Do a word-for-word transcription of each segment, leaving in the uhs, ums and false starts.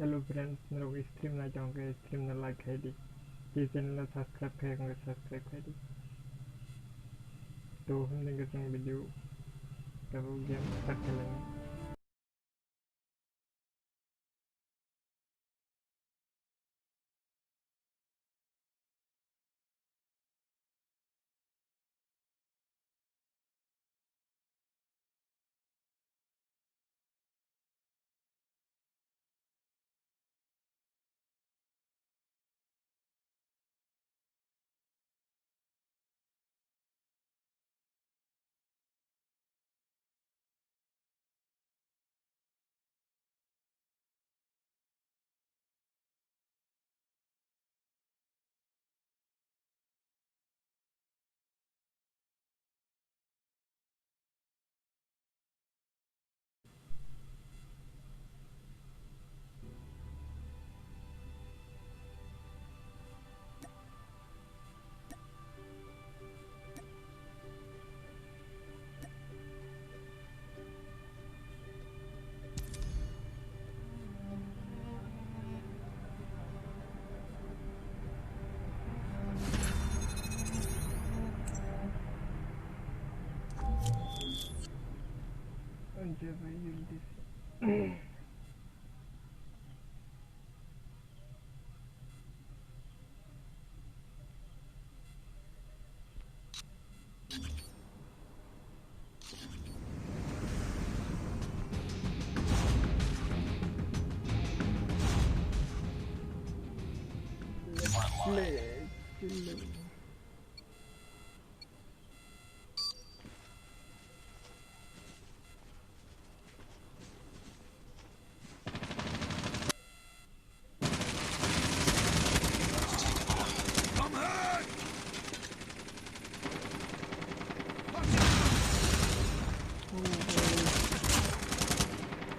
Hello friends, norok stream nai tong khe stream no like khai di. Tei channel no subscribe khai khe subscribe khai di. To hwn din khe chwng video tabuk game start khlai.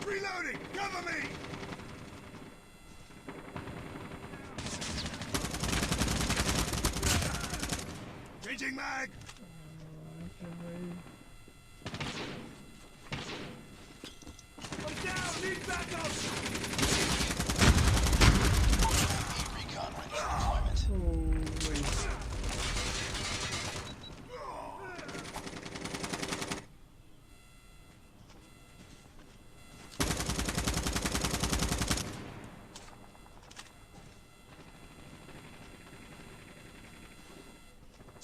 Reloading! Cover me! Changing mag! I'm down! Need backup! Recon ready for deployment.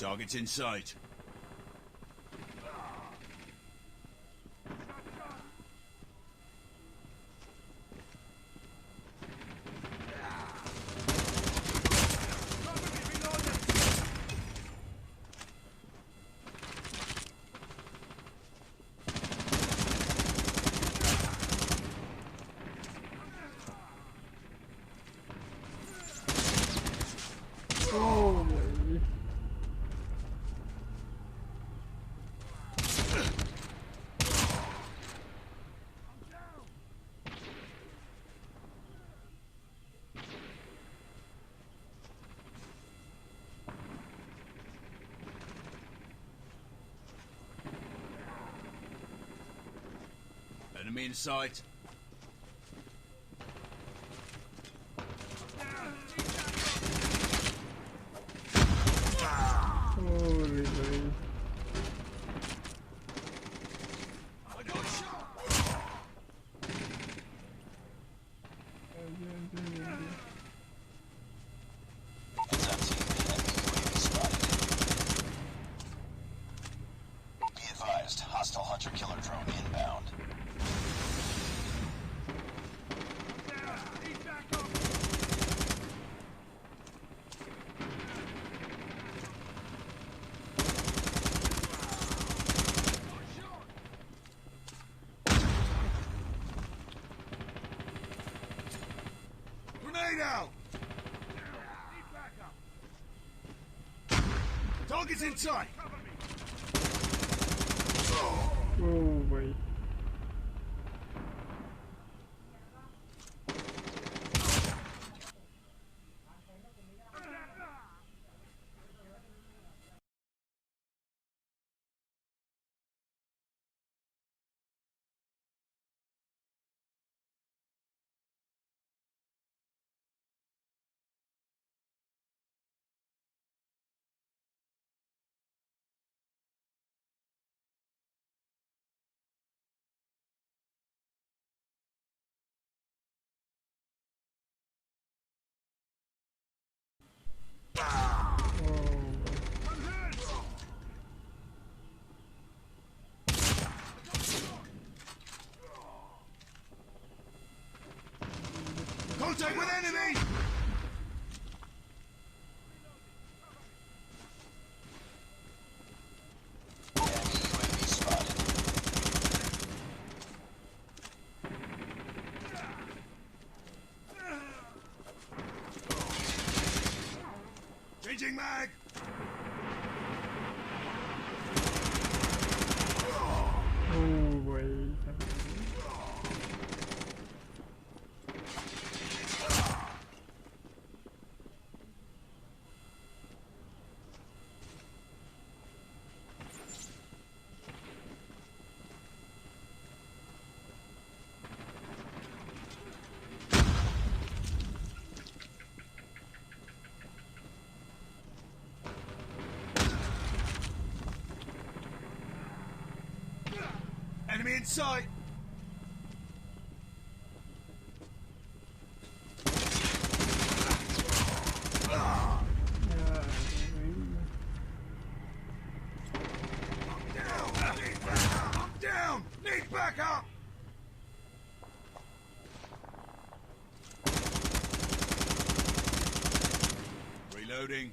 Targets in sight. Enemy in sight. Holy moly. Be advised, hostile hunter killer drone inbound. Grenade out! Target's in sight! Oh, wait. Enemy! Changing mag! Oh, boy. Enemy in sight! Down! Need backup! Down! Need backup! Reloading.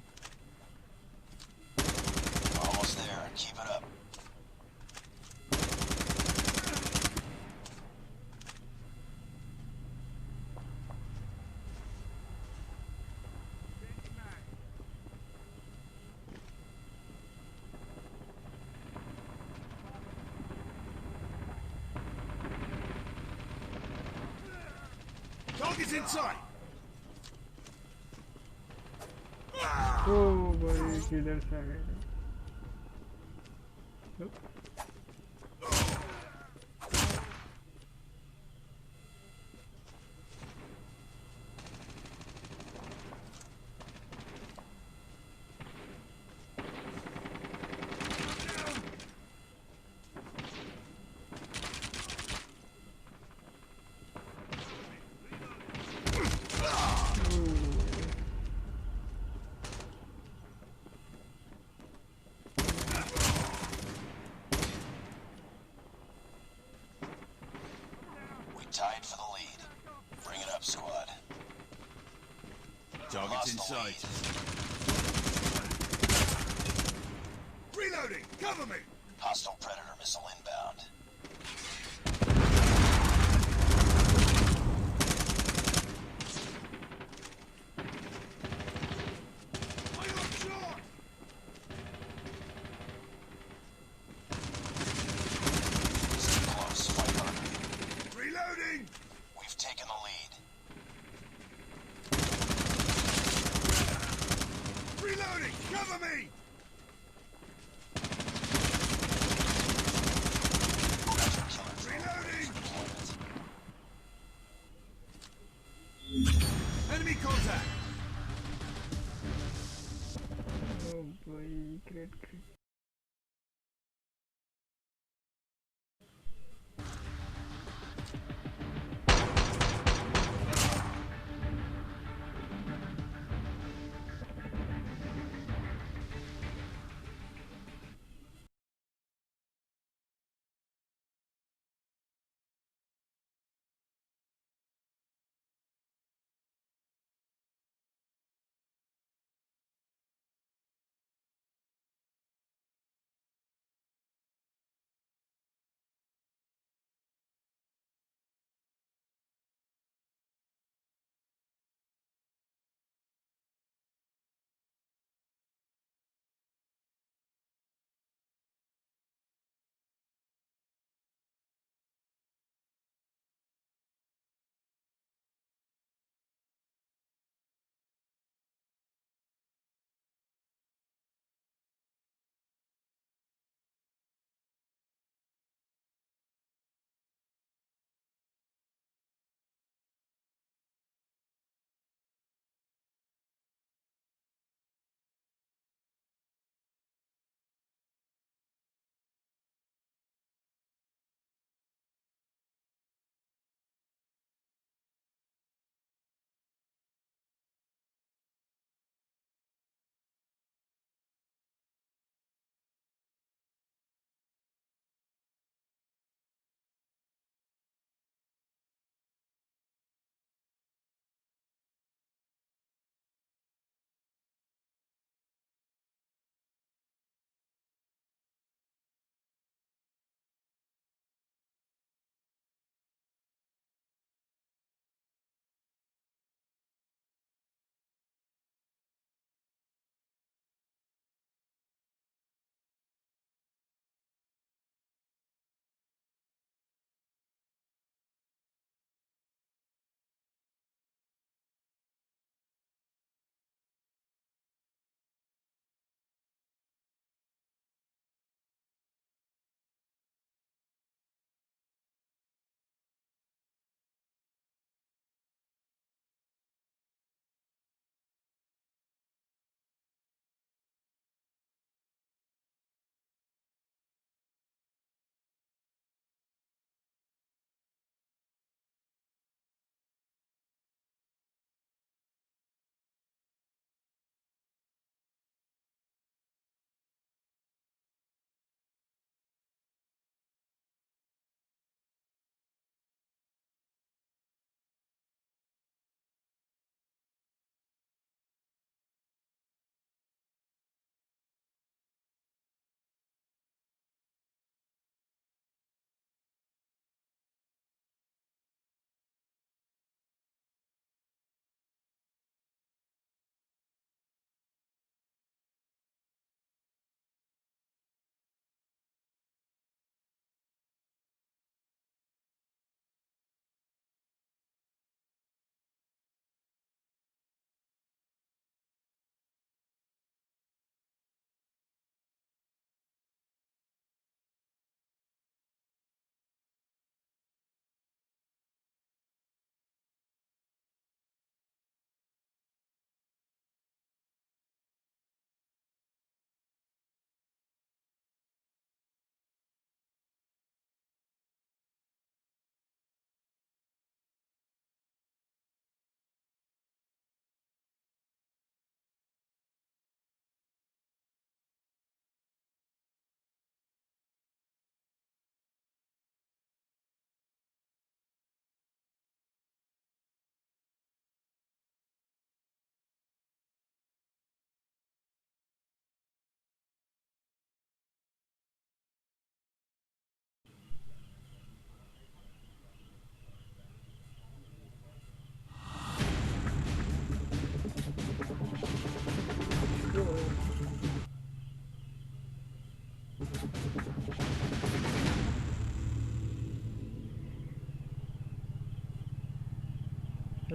Almost there. Keep it up. Target's in sight! Oh, boy, किधर से आ गए? Nope. We tied for the lead. Bring it up, squad. Target's in sight. Reloading! Cover me! Hostile Predator missile inbound. Reloading! We've taken the lead. Reloading! Cover me!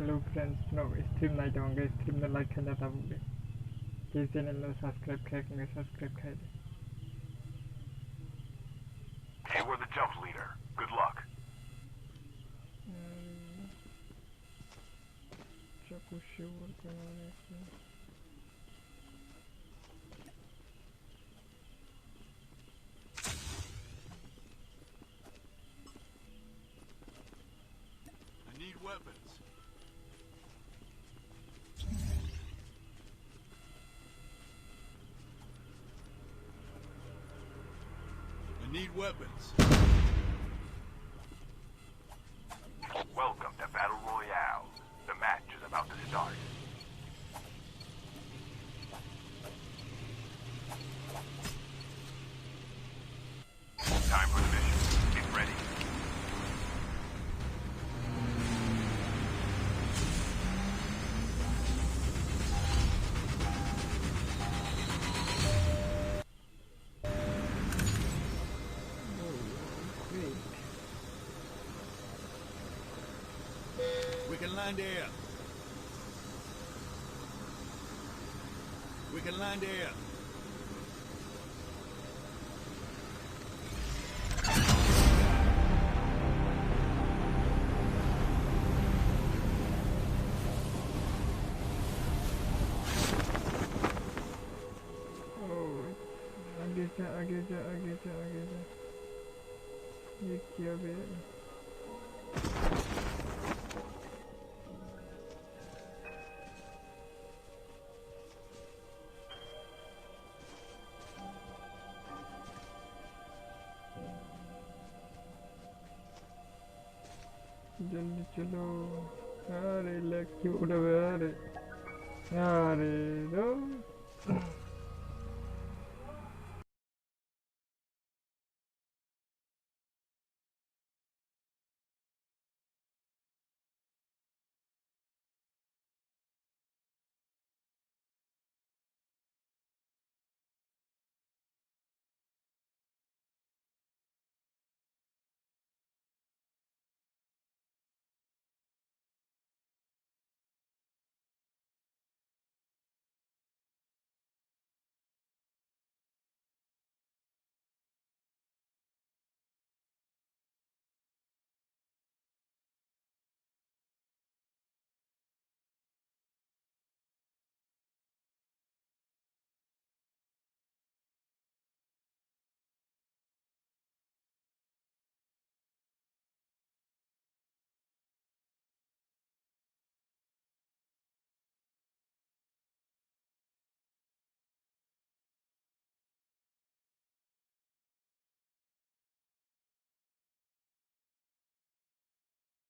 Hello friends, no stream nai tong ge, stream no like khaina tabuk de. Ke channel no subscribe khai, khe subscribe khai de. You were the jump leader. Good luck. Chaku shiwar kaya. I need weapons. I need weapons. Welcome to Battle Royale. The match is about to start. Time for the mission. Get ready. We can land here. We can land here. Oh, aage ja, aage ja, aage ja, aage ja. Ye kya be? जल्दी चलो। अरे, lag क्यों उड़ा बे, अरे। अरे, रो।